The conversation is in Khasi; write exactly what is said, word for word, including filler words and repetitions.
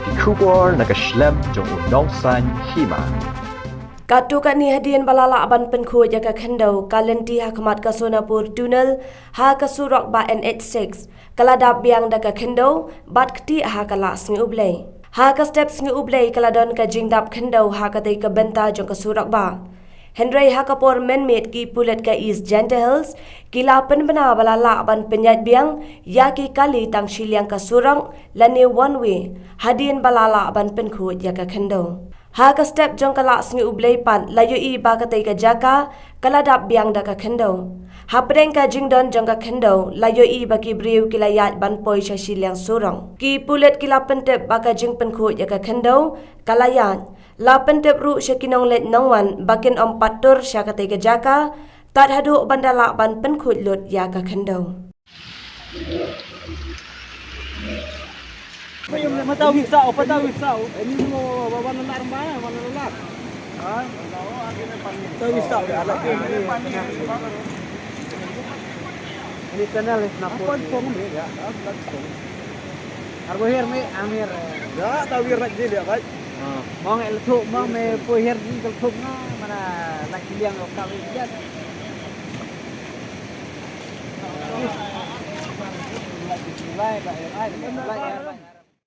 Ki khubor na ka shlem jong u nongsan hima. Katto katne hadien ba la lah ban pynkhuid ïa ka khyndew, ka lynti ha khmat ka Sonapur Tunnel ha ka surok ba N H six ka la dap biang da ka khyndew bad ktieh ha ka lah sngi U Blei. Ha ka step sngi U Blei ka la don ka jingdap khyndew ha katei ka bynta jong ka surok ba. Hynrei ha ka por mynmiet ki pulit ka East Jaintia Hills ki la pynbna ba la lah ban pynïaid biang ïa ki kali tang shiliang ka surok lane one way hadien ba la lah ban pynkhuid ïa ka khyndew. Ha ka step jong ka lah sngi U Blei pat la ïohi ba katei ka jaka ka la dap biang da ka khyndew. Hapdeng ka jingdon jong ka khyndew la ïohi ba ki briew ki la ïaid ban poi sha shiliang surok. Ki pulit ki la pyntip ba ka jingpynkhuid ïa ka khyndew ka la ïaid. La pyntip ruh sha ki nongleit nongwan ba kin ym pat tur sha katei ka jaka tad haduh ban da lah ban pynkhuid lut ïa ka khyndew. Ini channel ni, kenapa? Arbo hiar me amir. Ya, tawir nak jil ya, baik. Mong el thup, mong me po hiar di kel thup nga, mana nak jiliang lo kawin jat. Lai, lai, lai, lai.